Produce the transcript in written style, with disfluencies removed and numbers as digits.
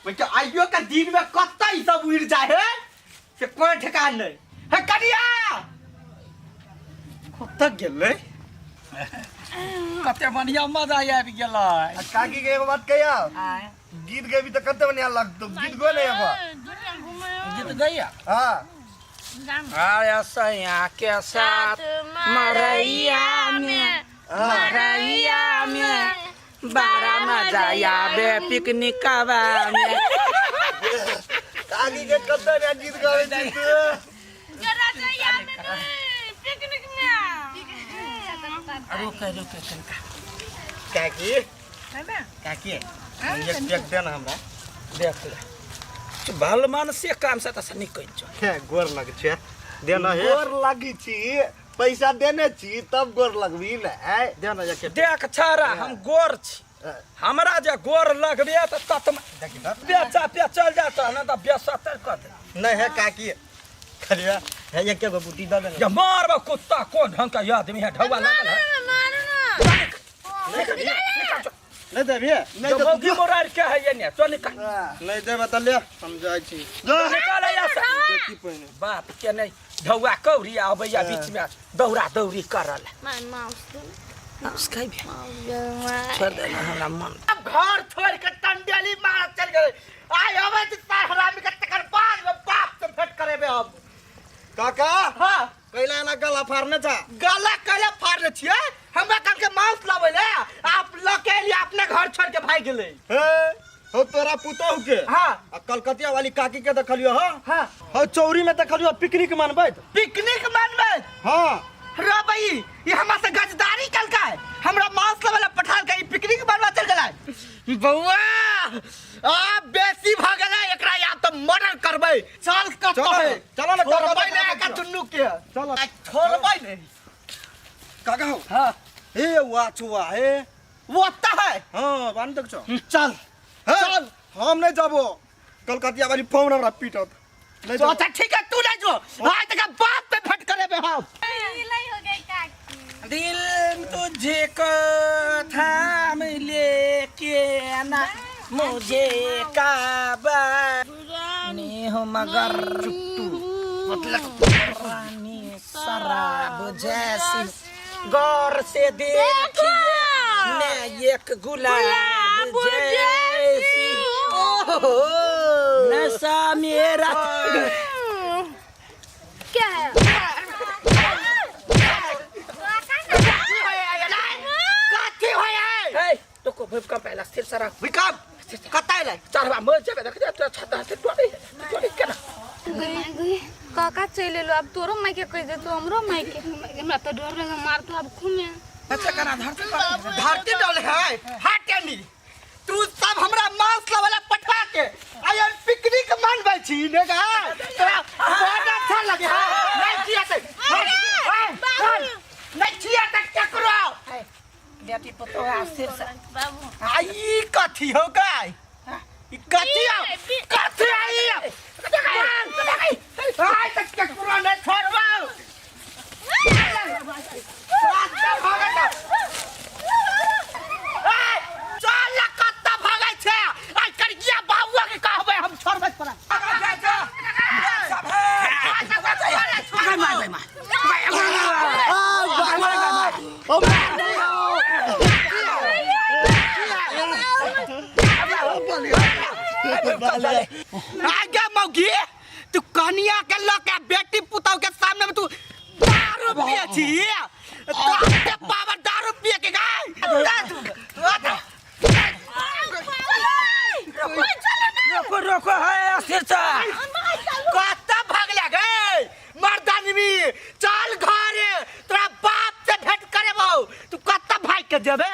बोलते आइयो के दिन में कत्ता ई सब उड़ जाए है से कोई ठेकान नहीं है। कनिया कत्ता गेलै? कते बढ़िया मजा आबि गेलै। आ काकी के एगो बात कहिया, गीत गेबी तऽ कते बढ़िया लगतो। गीत गो ने एगो। गीत गैया? हाँ। अरे सैया के साथ मरैया में, मरैया में बड़ा मजा आवे पिकनिकवा में। काकी के कते बढ़िया गीत गाबै छी तू। पिकनिक में। रुक रुक कनिका। काकी, काकी, एक पेग दे ना हमरा। देख ले, भल मन से काम से तऽ निकलि जो। हे, गोर लग छै, दे ना हे। गोर लगी छी, पैसा देने छी तब गोर लगबी ने आय। दे ना एक। देख छाड़ा, हम गोर छी, हमरा जे गोर लगबे तऽ तत देखी ना। बेचा पे चल जाता ना तऽ बेसतर कऽ दे। नहीं है काकी, खाली है एक गो बूटी दे देना। जे मारब कुत्ता, कोन ढंग का आदमी है, ढौआ लागल है। मारू ना। निकल, निकल जो। नहीं देबी? नहीं। जो तो मौगी मोरार के है ये ने, चल निकल। नहीं देबे तऽ ले, हम जाइ छी। जो। निकल यहाँ से। देखी पहिने। बाप के नहीं ढौआ कौड़ी आबैया, बीच में दौड़ा दौड़ी करल। मैं माउस दू। माउस खैबे? छोड़ दे ना हमरा मन। अब घर छोड़ के टंडेली मार चल गए। आइ अबै छी सार हरामी के, तकर बाद में बाप से भेंट करेबे हम। काका। हाँ। कैला एना गला फाड़ने छा? गला कैला फाड़ले छियै? हमरा कल के मांस लाबै ले आप ल के एलियै, अपने घर छोड़ के भागि गेलै। हे हो, तोरा पुतहु के। हाँ। आ कलकतिया वाली काकी के देखलियो? हाँ। हाँ। हो, चौरी में देखलियो पिकनिक मनबैत। पिकनिक मनबैत? हाँ। रे बई, ई हमरा से गजदारी कलकै, हमरा मांस लाबै ले पठाल के ई पिकनिक मनबा चल गेलै। बौआ, आ बेसी भ गेलै एकरा, या तऽ मर्डर करबै। चल, कतऽ चलो। है? चलो ना, छोड़बै काका, नहि काका, एकरा दुनू के। चलो। आ छोड़बै नहि। काका हो। हाँ। हे वा छुआ हे। वो ओतऽ है? हाँ, बान तक छो। चल। हे, चल। हम नहीं जाबो, कलकतिया वाली फोन हमरा पीटत। नहीं तो जाबो। अच्छा ठीक है, तू नहीं जो, आज तक बाप पे फट करेबे हम। हो गई काकी। दिल तुझे को थाम ले के ना मुझे काबा नहीं हो, मगर रानी शराब जैसी, गौर से देखिए मैं एक गुलाब जैसी, नशा मेरा। क्या है? कथी होय है? हे, तो भूकंप आयल, स्थिर सरा। विक्रम कतऽ एलै? चढ़बा मर जेबे, देख तोरा छाता से टोड़ी टोड़ी केना। काका चलि एलो, आब तोरो माय के कहि देतो, हमरो माय के। हमरा तऽ डर लगे, मारतो आब खूमे। अच्छा कना धरती पर। धरती डोल है? हट, तू सब हमरा मांस वाला पठा के I am picnic मनबै छी ने गा, तोरा बहुत अच्छा लगे है। नहीं छिया ते नहीं छिया ते केकरो। बेटी पुतोह स्थिर से। बाबू। आ ई कथी हो गाय? ई कथी हो? कथी आई? आइ तक केकरो नहीं छोड़बौ। चल ना, कत्ता भागै छै? आइ करिया बाबुआ के कहबै, हम छोड़बै तोरा। आगे मौगी, तू कनिया के लऽ के बेटी पुतहु के सामने में तू दारू पिए छी? तो पावर दारू पिए के गाय। रोको रोको है, स्थिर से। कत्ता भागले गे मर्दानवी? चल घरे, तोरा बाप से भेंट करेबौ। तू कत्ता भाग के जेबे?